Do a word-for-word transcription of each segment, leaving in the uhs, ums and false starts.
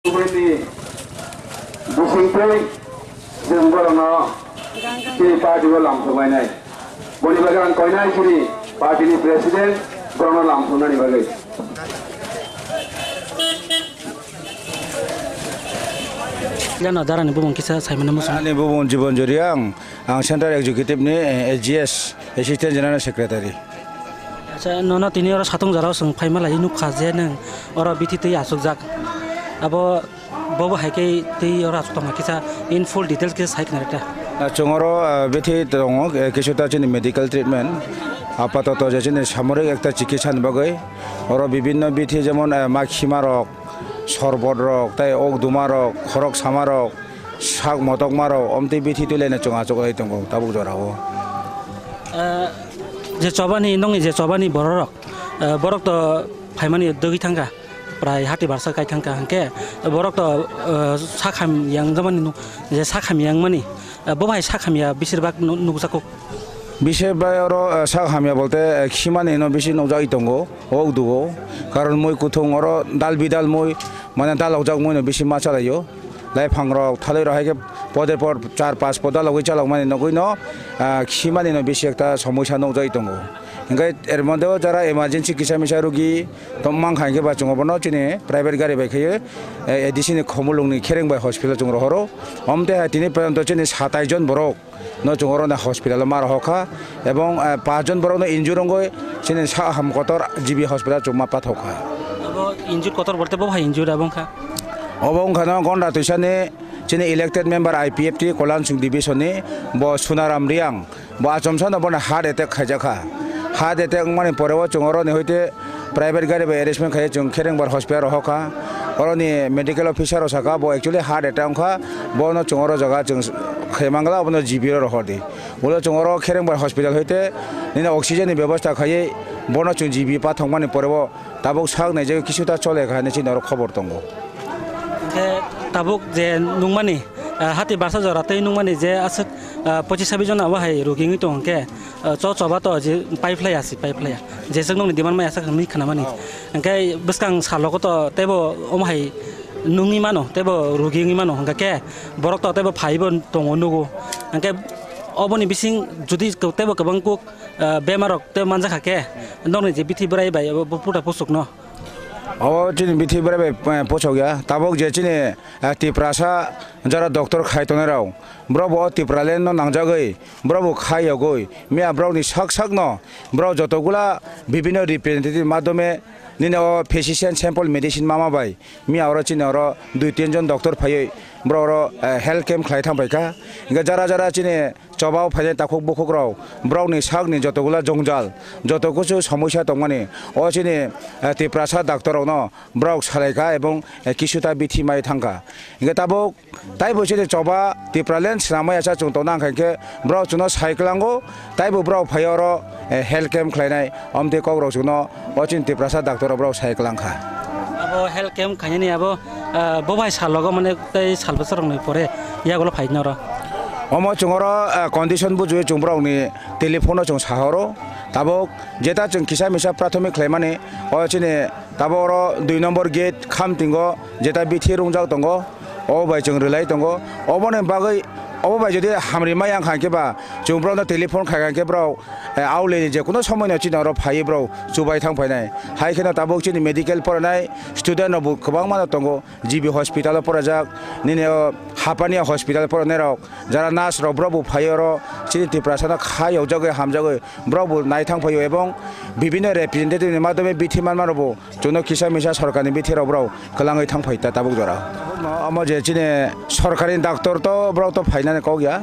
Bini bisingtwi chwng borokno chini party o lamsoknai nai. Boni bagwi ang koinai chini party ni president borokno lamsoknani bagwi. Jano darani bumung kisa saimano muchung. Ani bumung Jibon Joriang, ang Central Executive ni, eh, A G S, Assistant General Secretary. Acha, nono tini oro satung jora o chwng phaima lai nukha je nwng oro bithi twi achukjak. Abo bobo hai khe twi oro achuk tongma kisa in full details kisa sai khna rwkha. Ah, chwng oro, ah, bithi tongo, eh, kisuta chini medical treatment. Apatoto je chini samorik ekta chikitsa ni bagwi oro bibinno bithi jemon, eh, makhima rok, sorbot rok, tei ok duma rok, khorok sama rok, sak motokma rok, omtwi bithi twi laino chwng achuk lai tongo tabuk jora o. Eh, je chobani, nongni je chobani borok rok, eh, borok to phaimani dogwi thangkha, prai hati barsa kai thangkha, hwnkhe borok to, eh, sak ham yang jamani nu-, je sak ham yang mani, eh, bo bai sak hamya bisir bak nu-, nukjago. Bisir bai oro, eh, sak hamya bolte, eh, khimani no bisi nukjagwi tongo, o ok dugo, karon mui kuthung oro dal bidal mui, mane dalokjak mui no bisi ma chalaio. Laiphangrok, thalwirok hai khe poder por char pas po dalogwi chalokmani nogwino, ah, khimanino bisi ekta somoisa nukjagwi tongo. Hinkhe er moddhe o jara emergency kisa misa rugi tongmang kha hinkhe ba chwng obono chini private gari bai khaiwi, eh, A D C ni Khumulwng ni Kherengbai hospital chwng rohoro. Omte hai tini porjonto chini satais jon borok no chwng oro hospital o ma rohor kha, ebong, eh, pas jon borok no injure wngwi chini sak ham kotor G B hospital chwng ma pathok kha. Abo injure kotor bolte bo hai injure abo wngkha? Obo wngkha no Gonda Twisani chini elected member I P F T Kolan Singh division ni bo Sunaram Riang, bo achomsa no bono heart attack khaijak kha. Heart attack wngmani pore o chwng oro ni hoite private gari bai arrangement khai chwng Kherengbar hospital rohor kha. Oroni medical officer rok saka bo actually heart attack wngkha, bono chwng oro jaga chwng khaimangla obono G B ro rohor di. Ulo chwng oro Kherengbar hospital hoite nini oxygen ni bebosta khaiwi bono chwng G B pathokmani pore o tabuk sak naijagwi kisuta chole kha hinwi chini oro khobor tongo. Hinkhe tabuk je nukmani, ah, hati barsa jora tei nukmani je aswk, ah, pochis sabis jona omo hai rugi wngwi tongo hinkhe, ah, cho choba to je pipe laya si pipe laya. Jeswk nokni demand maya sak hinwi khnamani. Oh. Hinkhe bwskang salogo to teibo omo hai nungwi mano, teibo rugi wngwi mano. Hinkhe borok to teibo phaibo tongo nugo. Hinkhe oboni bising jodi teibo kwbang kuk, ah, bemarok teibo manjakha khe nokni je bithi bwrai bai abo puta puchukno. Obo chini bithi bwrai bai, eh, puchuk ya. Tabuk je chini, eh, Tiprasa jara doctor khai tongnai rok, borok bo o Tipraland no nangjagwi, borok bo khai yogwi, miya borok ni sak sak no, borok joto gula bibhinno representative madhyome nini o physician sample medicine mama bai, miya oro chini oro dui tin jon doctor phaiwi, borok oro, eh, health camp khlai thang pai kha. Hinkhe jara jara chini choba o phainai takhuk bukhuk rok, borok ni sak ni joto gula jongjal, joto kuchu somosa tongmani, o chini, eh, Tiprasa doctor rok no borok salai kha ebong, eh, kisuta bithi mai thang kha. Hinkhe tabuk Taibo chini choba Tipraland swnamwi acha chwng tongna hwnkha hinkhe borok chwngno sai kwlango, taibo borok phai oro, eh, health camp khlainai, omtwi kok rok chwngno o chini Tiprasa doctor rok borok sai kwlang kha. Abo health camp khainani abo, ah, bo bai sal logo mane tei sal bwsarokni pore yagulo phai noro. Omo chwng oro, ah, condition bujui chwng borokni telephone o chwng sahoro, tabuk jeta chwng kisa misa prathomik khlaimani o chini Tabuk oro dui nombor gate khamtingo jeta bithi rungjak tongo, obo bai chwng rwlai tongo. Oboni bagwi, obo bai jodi hamri maya wngkha khe ba, chwng borokno telephone khai kha khe borok, eh, aulini je kuno somoino chini oro phaiwi borok chubai thang phainai. Hai kheno tabuk chini medical poranai student rokbo kwbangma no tongo, G B hospital o porajak, nini o Hapania hospital poranai rok, jara nurse rok borokbo phaiwi oro chini Tiprasano kha yokjagwi hamjagwi borok bo naithang phaio ebong bibinno representative ni madhyome bithi manma rok bo chwngno kisa misa sorkarni bithi rok borok kwlangwi thang phai ta tabuk jora. Omo je chini sorkarni doctor to borok to phainani kok ya,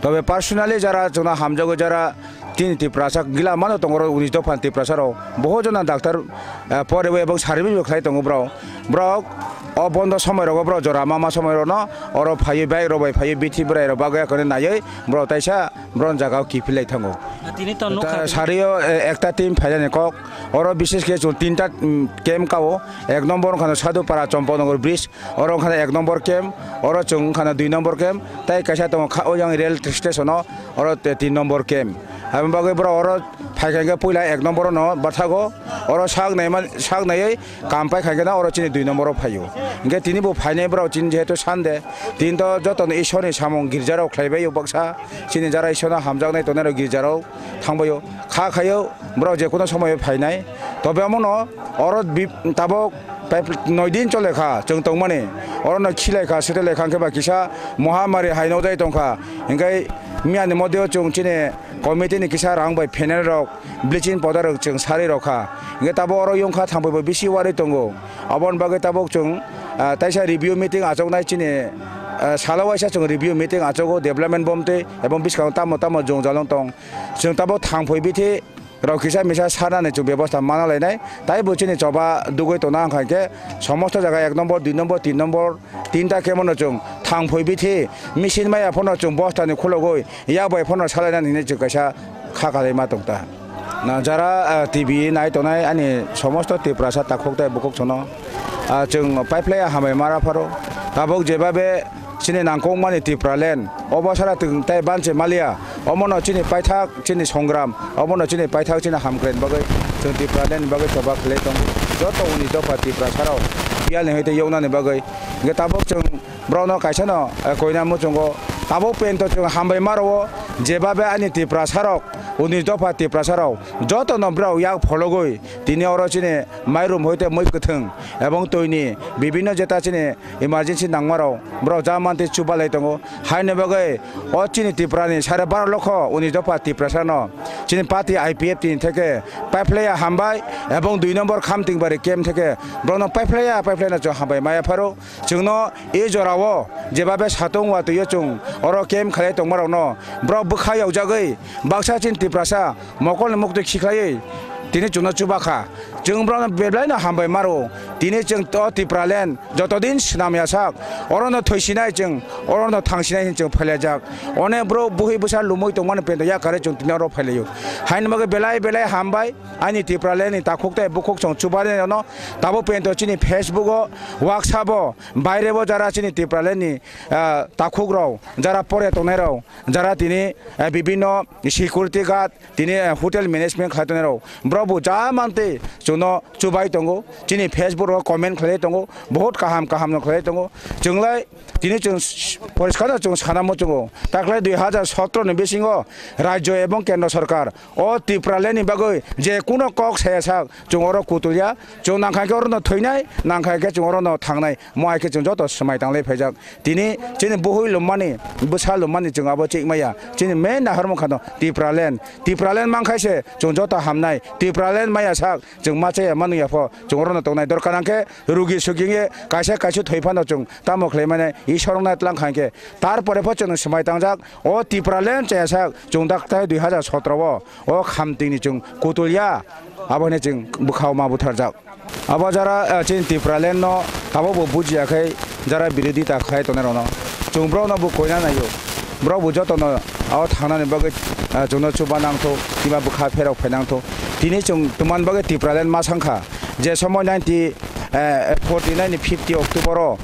tobe personally jara chwngno hamjagwi jara chini Tiprasa gila mano tongo rok unis dopha ni Tiprasa rok boho jona doctor, eh, pore bo ebong sariwi bo khlai tongo borok. Borok o bondo somoi rogo borok jora ma ma somoi rokno oro phaiwi bike rok bai phaiwi bithi bwrai rok bagwi akhorni naiwi borok taisa borok jaga o kiphil lai thango. Tini to nukha. Sario, eh, ekta team phainani kok oro bishes khe chwng tinta, mm, camp kao. Ek nombor wngkha no Sadhupara Champaknagar bridge, oro wngkha no ek nombor camp, oro chwng wngkha no dui nombor camp, tei kaisa tongo kha o yang rail station o, oro te tin nombor camp. Aboni bagwi borok oro phai kha hwnkhe puila ek nombor no bathago, oro sak nai man, sak naiwi kam pai kha hwnkhe na oro chini dui nombor o phaio. Hwnkhe tini bo phainai borok chini jehetu Sunday, tini to joto no Ishwar ni samung girja rok khlai bai o baksa, chini jara Ishwar no hamjaknai tongnai rok girja rok thang bai o, kha khaio borok je kono somoy o phainai. Tobe omo no oro bi-, tabok Pep-, noi din chole kha, chwng tongmani. Orono khilai kha, swtwi lai kha, hwnkhe ba kisa mohamari hai nokjagwi tong kha. Hwnkhe miyani modeo chwng chini committee ni kisa rang bai phenel rok, bleaching powder rok chwng sarwi rok kha. Hwnkhe tabok oro yong kha, thangbai bo bisi warwi tongo. Aboni bagwi tabok chwng, ah, taisa review meeting achuknai chini, ah, salo waisa chwng review meeting achugo, development bomtwi ebong bwskango tamo tamo jwngjal wng tong. Chwng tabok thangphoi bithi rok kisa misa sanani chwng bebosta mana lainai, taibo chini choba dugwi tongna wngkha hwnkhe somosto jaga ek nombor, dui nombor, tin nombor, tinta khe bono chwng thangphoi bithi machine maya phano chwng bostani khulogwi yak bai phano salainani hinwi chwng kaisa kha kalaima tongta. Na jara, ah, T V nai tongnai ani somosto Tiprasa takhuk tei bukhuk sono, ah, chwng paiphlaiya hambai mara pharo tabuk jebabe chini nangkukmani Tipraland, obo sara twng tei banse maliya, omono chini paithak, chini songram, omono chini paithak, chini hamkraini bagwi, chwng Tipralandni bagwi choba khlai tongo. Joto uni dopha Tiprasarok biyalni hwite yoknani bagwi. Hwnkhe tabuk chwng borokno kaisano, eh, koina muchungo. Tabuk pento chwng hambai maro, jebabe ani Tiprasarok, uni dopha Tiprasarok, jotono borok yak phologwi tini oro chini mairum hwite mui kwthwng ebong twini bibinno jeta chini emergency nangmarok borok ja mantwi chubalai tongo. Haini bagwi o chini Tripurani sare baro lokho uni dopha Tiprasano chini party I P F T ni theke paiphlaiya hambai ebong dui nombor Khamtingbari camp theke borokno paiphlaiya paiphlaino chwng hambai maya pharo. Chwngno e jorao jebabe satung watwio chwng oro camp khalai tongmarokno borok bwkha yokjagwi baksa chini Tiprasa mokolni muktwi khiklaiwi tini chwngno chubakha. Chwng borokno beblaino hambai maro. Tini chwng o Tipraland jotodin swnam ya sak, orono thwisinai chwng, orono thangsinai hinwi chwng phailajak. One borok buhi bwsa lumui tongmani pendo yakarwi chwng tini oro phailaio. Haini bagwi belai belai hambai ani Tipralandni takhuk tei bukhuk chwng chubarinai rokno. Tabuk pendo chini Facebook o, WhatsApp o, baire bo jara chini Tipralandni, ah, takhukrok, jara pore tongnairok, jara tini, eh, bibinno security guard, tini, eh, hotel management khlai tongnai rok, borok bo ja mantwi chwngno chubai tongo, chini Facebook o comment khlai tongo, bahut kaham kaham no khlai tongo. Chwnglai tini chwng s-, poriskar no chwng sana muchungo, taklai dui hazar sotro ni bisingo rajyo ebong kendro sarkar o Tipraland ni bagwi je kuno kok saya sak chwng oro kutulya, chwng nangkha khe oro no thwinai, nangkha khe chwng oro no thangnai, mo hai khe chwng joto swmai tanglai phaijak. Tini chini buhui lummani, bwsa lummani chwng abo chik maya. Chini main naharmung khano Tipraland. Tipraland mankhaise chwng joto hamnai. Tipraland maya sak chwng machaya manwi yapho chwng orono tongnai. Dorkar hwnkhe rugi sugi wngye kaisa kaisa thwi phano chwng tamo khlai mane Ishwar wngna tlang kha hwnkhe. Tarpore pho chwng swmai tangjak o Tipraland chaya sak chwng daktai dui hazar sotro o, o Khamtingni chwng kutulya. Abo hwnwi chwng bwkhao ma butharjak. Abo jara, eh, chini Tipraland no tabuk bo bujiya khe jara birodita khlai tongnai rokno chwng borok no bo koina naio. Borok bo joto no o thangnani bagwi, eh, chwngno chuba nangthok, kiba bwkha pherok phai nangthok. Tini chwng twmani bagwi Tipraland ma sang kha. Je somo ninety, eh, forty nine ni fifty October o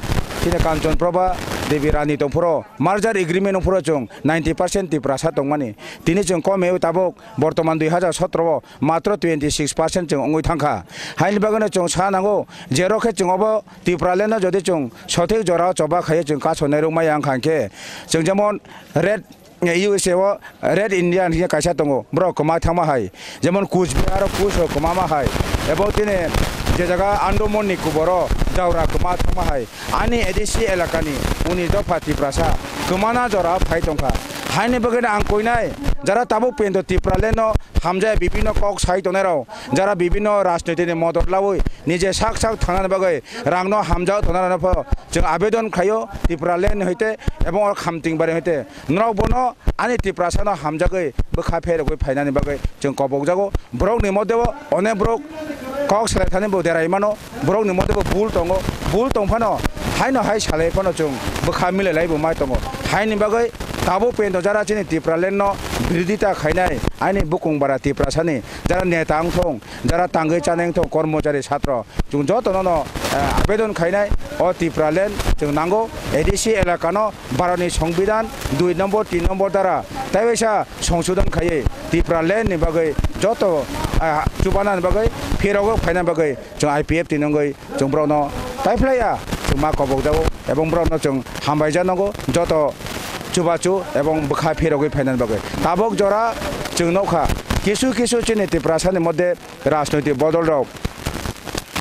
chini Kanchan Prabha Devi Rani tongphuru merger agreement wngphuru chwng ninety percent Tiprasa tongmani. Tini chwng kome tabuk bortoman dui hazar sotro o matro twenty six percent chwng wngwi thangkha. Haini bagwino chwng sa nango, jerok khe chwng obo Tipraland no jodi chwng sothik jorao choba khaiwi chwng kasonai rwkmaya wngkha hwnkhe, chwng jemon Red, U S A o Red Indian hinkhe kaisa tongo, borok kwma thangma hai, jemon Kuch Bihar o Kuch rok kwma ma hai, ebo tini je jaga Andaman ni kuboro Jaura kwma thangma hai, ani A D C elakani uni dopha Tiprasa kwmana jora phai tongkha. Haini bagwino ang koinai jara tabuk pendo Tipraland no hamjaya bibinno kok sai tongnai rok, jara bibinno rajniti ni modot laui nije sak sak thangnani bagwi rang no hamjak tongnai rok no pho chwng abedon khlaio Tipraland ni hoite ebong oro Khamtingbari hoite norok bono ani Tiprasa no hamjagwi bwkha pherogwi phainani bagwi chwng kobokjago. Borokni modebo onek borok kok salai thani bo derai mano, borokni modebo bul tongo, bul tong phano haino hai salai phano chwng bwkha milai lai bo mai tongo. Haini bagwi tabuk pendo jara chini Tipraland no birodita khainai ani bukung bara Tiprasani jara neta wngthong, jara tangwi chanai wngthong, kormochari satro, chwng jotono no, eh, abedon khainai o Tipraland chwng nango, A D C elakano Bharotni Songbidan dui nombor, tin nombor dara tei waisa songsodon khaiwi Tipraland ni bagwi joto, ah, chubanani bagwi phirogwi phaina bagwi chwng I P F T ni wngwi chwng borokno taiphlaiya, chwng ma kobokjago ebong borokno chwng hambai janogo joto chubachu ebong bwkha phirogwi phainani bagwi. Tabok jora chwng nukha kisu kisu chini Tiprasani moddhe rajnoitik bodolrok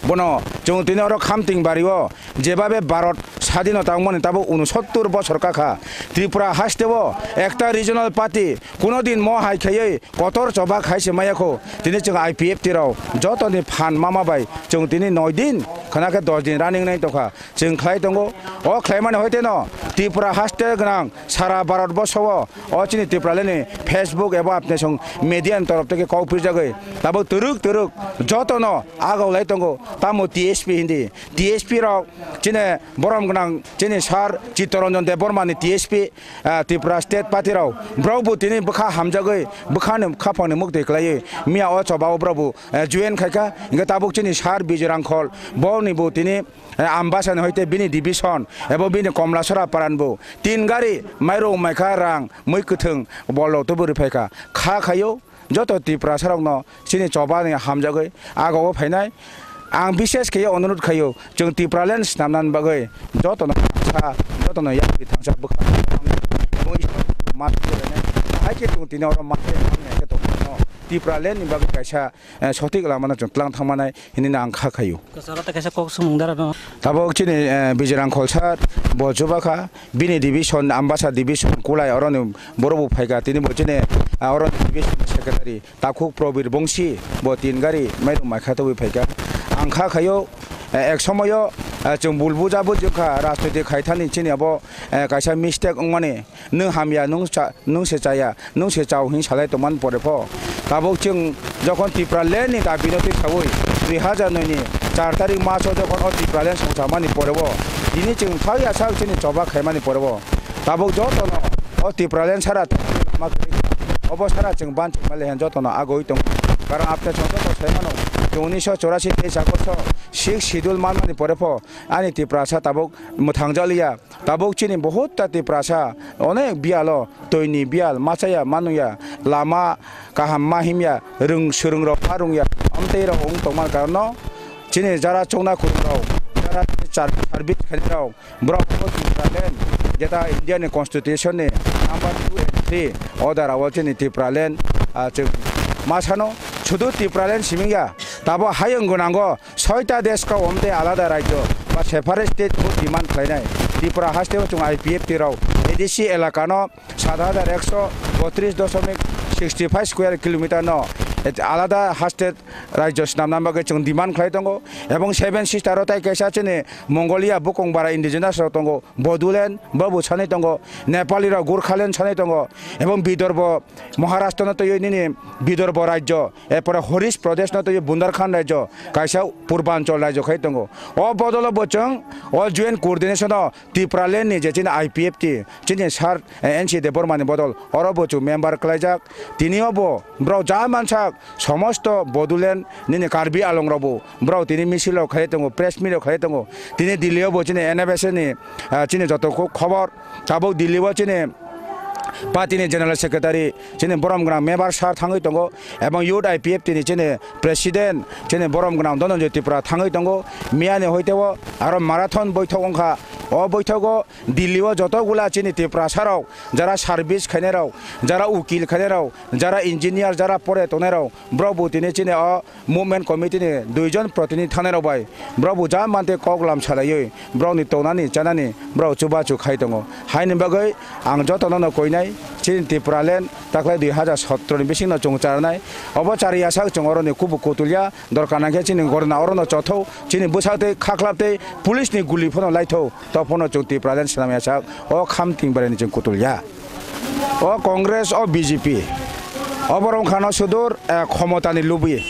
bono chwng tini oro khamting bario jebabe Bharat sadinota wngmani tabuk unosottor bosor kakha. Tripura hasteo ekta regional party kuno din mo hai khaiwi kotor choba khai se maya kho. Tini chwng I P F T rok jotoni phan mama bai chwng tini noi din khana khe dos din running nai tongkha. Chwng khlai tongo. O khlaimani hoiteno Tripura haste gwnang sara Bharat borsao o chini Tipralandni Facebook eba apni song media ni torop theke kok pirjagwi tabuk twrwk twrwk jotono agok lai tongo. Tamo T S P hindi. T S P rok chini borom gwnang chini sir Chittaranjan Debbarma ni T S P, ah, Tripura State Party rok, borok bo tini bwkha hamjagwi bwkhani khaphangni muktwi kwlaiwi miya o choba o borok bo, eh, join khaikha. Hingkhe tabuk chini sir Bijay Rangkhol boni bo tini, eh, Ambasa ni hoite bini division ebo bini Komlasora paran bo tin gari mairok maikha rang mui kwthwng bolrok tubu rwphaikha. Kha khaio. Joto Tiprasa rokno chini choba ni hamjagwi ago o phainai. Ang bishes khe onurut khaio, chwng Tipraland swnamnani bagwi jotono thangsa, jotono yapri thangsa bwkha ma hai khe chwng tini oro ma khe tongmano Tipraland ni bagwi kaisa, eh, sothik lamano chwng tlang thangmanai hinwi ang kha khaio. Kwcharo tei kaisa kok swngmung dara no. Tabuk chini, eh, Bijay Rangkhol sir bo chubakha, bini division, Ambasa division, Kulai oroni borok bo phaikha, tini bo chini, ah, oroni division secretary takhuk Probir Bongsi bo tin gari mairum maikha tobwi phaikha. Ang kha khaio, eh, ek somoyo, eh, chwng bul buja buji wngkha, rajniti khaithani chini abo, eh, kaisa mistake wngmani. Nwng hamya, nwng cha-, nwng se chaya, nwng se chao hwnwi salai tongmani pore pho. Tabuk chwng jokhon Tipraland ni dabi no twi saui dui hazar noi ni char tarik maso jokhon o Tipraland songchamani pore o tini chwng thak ya sak chini choba khaimani pore o tabuk jotono o Tipraland sara ma kwrwi obo sara chwng banchi male hen jotono agoi tongo. Karon apte chwng joto sai mano chwng unisho chorasi tei chakor so sixth schedule manmani pore pho ani Tiprasa tabuk mwthang jaliya. Tabuk chini bohut ta Tiprasa onek biyalo, toini biyal, machaya, manuya, lama kaham ma himya, rwng swrwng rok ma rwngya, amtwi rok wng tongma karon no chini jara chongna kwrwng rok, jara char-, service khainai rok, borok bo Tipraland, jeta India ni constitution ni number two and three order o chini Tipraland, ah, chwng ma sano, sudu Tipraland siming ya, tabo hayung gwnango, Soita desh ka omte alada rajyo ba separate state bo demand khlainai. Tripura haste o chwng I P F T rok A D C elaka no sat hajar ekso botris dosomik sixty five square kilometer no alada haste rajyo swnamna bagwi chwng demand khlai tongo. Ebong Seven Sister o tai kaisa chini Mongolia bukung bara indigenous rok tongo, Bodoland bo bo sanai tongo, Nepali rok Gurkhaland sanai tongo, ebong Bidorbo Maharashtra no twiwi nini Bidorbo rajyo, erpore Horish Pradesh no twiwi Bundarkhand rajyo, kaisa Purbanchal rajyo khai tongo. O bodolo bo chwng o joint coordination o Tipraland ni je chini I P F T, chini sir, eh, N C Debbarma ni bodol, oro bo chwng member kwlaijak. Tini o bo borok ja mansak somosto Bodoland nini Karbi Anglong rok bo borok tini misil rok khai tongo, press meet rok khai tongo. Tini Delhi o bo chini N F S ni, ah, chini joto kho-, khobor tabuk Delhi o chini party ni general secretary chini borom gwnang member sir thangwi tongo, ebong youth I P F T ni chini president chini borom gwnang Dhananjay Tripura thangwi tongo. Miyani hoite o aro marathon boithok wngkha. O boithogo Delhi o joto gula chini Tiprasa rok, jara service khainai rok, jara ukil khainai rok, jara engineer, jara pore tongnai rok, borok bo tini chini o movement committee ni duijon protinidhi thangnai rok bai borok bo ja mante kok lam salaiwi borok ni tongnani chanani borok chubachu khai tongo. Haini bagwi ang jotono no koinai chini Tipraland taklai dui hajar sotro ni bisingno chwng charnai. Obo chariya sak chwng oro ni kubuk kutulya, dorkar nangkhe chini gorna oro no chothok, chini bwsak tei khaklap tei police ni guli phano laithok, to phano chwng Tipraland swnamya sak o kham ting barini chwng kutulya. O Congress, o B J P, oborok wngkha no sudur, eh, khomotani lubi.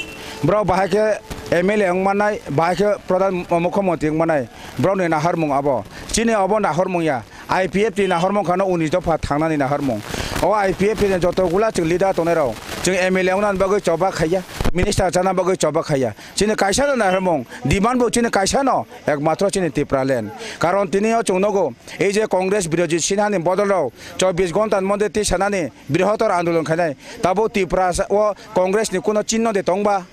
Borok bahai khe M L A wng mannai, bahai khe pradhan mukhyamantri wng mannai. Borokni naharmung abo. Chini obo naharmung ya. I P F T ni naharmung kha no unis dopha thangnani naharmung. O I P F T ni joto gula chwng leader tongnai rok, chwng M L A wngnani bagwi choba khaiya. minister chana bagwi choba khaiya. Chini kaisa no naharmung, demand bo chini kaisa no, ekmatro chini Tipraland. Karon tini o chwng nogo, ei je Congress Birojit Sinha ni bodol rok chobbish ghonta ni modhe twi sanani brihotor andolon khainai. Tabuk Tripura sa-, o Congress ni kuno chinno de tongba?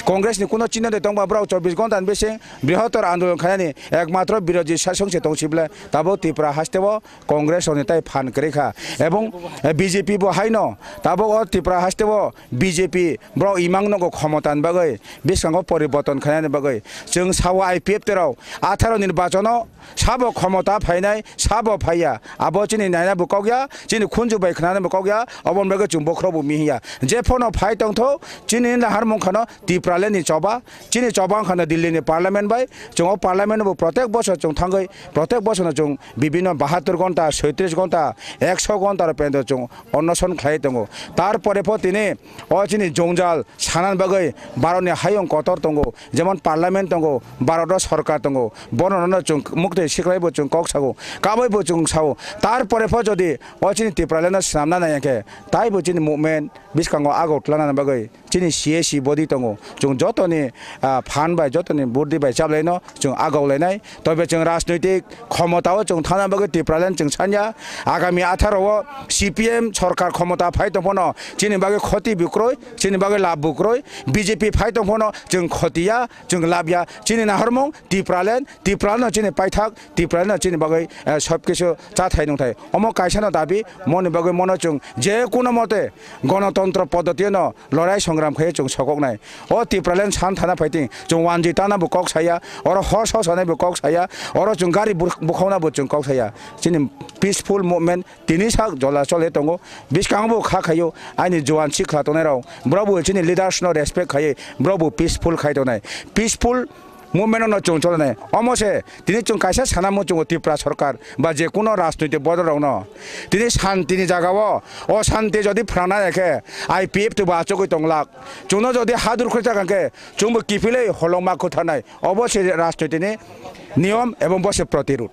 Congress ni kuno chinno de tongba? Borok chobbish ghonta ni bising brihotor andolon khainani ekmatro Birojit Sasong se tong sibla. Tabuk Tripura haste o Congress rokni tai phan kwrwi kha. Ebong, eh, B J P bo haino tabuk o Tripura haste o B J P borok imang nogo khomota ni bagwi, bwskango poriborton khainani bagwi. Chwng sao I P F T rok atharo nirbachono sabo khomota phainai, sabo phaiya. Abo chini naina bo kok ya, chini khunju bai khnana bo kok ya, oboni bagwi chwng bokhorok bo mihiya. Je phono phai tongtho, chini naharmung khano Tipraland ni choba, chini choba wngkha no Delhi ni parliament bai, chwng o parliament bo protek bosor chwng thangwi, protek bosor no chwng bibinno bahatur ghonta, soitrish ghonta, ekso ghonta rok pendo chwng onnoson khlai tongo. Tar pore pho tini o chini jongjal sanani bagwi Bharat ni hayung kotor tongo, jemon parliament tongo, Bharat o sorkar tongo, bono no chwng muktwi siklai bo chwng kok sago, kabui bo chwng sao. Tar pore pho jodi o chini Tipraland no swnamna nai khe, tai bo chini movement bwskango agok tlana bagwi chini C A C body tongo. Chwng jotoni, ah, phan bai, jotoni burdi bai chaplaino chwng agok lainai. Tobe chwng rajnoitik khomotao chwng thana bagwi Tipraland chwng sanya. Agami atharo o C P M sorkar khomota phai tongphano chini bagwi khoti bukroi, chini bagwi lab bukroi, B J P phai tongphano chwng khotiya, chwng labya. Chini naharmung Tipraland, Tipraland no chini paithak, Tipraland no chini bagwi, eh, sob kisu chathai nungthai. Omo kaisa no dabi, moni bagwi mono chwng je kuno mote gonotontro poddotino lorai songram khai chwng sokoknai. O Tipraland san thana phaiting, chwng wanji tana bo kok saya, oro hor so sanai bo kok saya, oro chwng gari bur-, bukhauna bo chwng kok saya. Chini peaceful movement tini sak jola chole tongo, bwskango bo kha khaio, aini juan sikla tongnai rok, borok bo chini leaders no respect khaiwi, borok bo peaceful khai tongnai. Peaceful movement no chwng cholonai. Omo se tini chwng kaisa sana muchungo Tripura sorkar ba je kuno rajnoitik bodol rokno. Tini santini jagao o santi jodi phrana ya khe I P F T bo achugwi tonglak. Chwngno jodi hadur khoi thang khe chwngbo kiphilwi holongma kwtharnai. Obo se rajnoitik ni niyom ebong bo se protirud.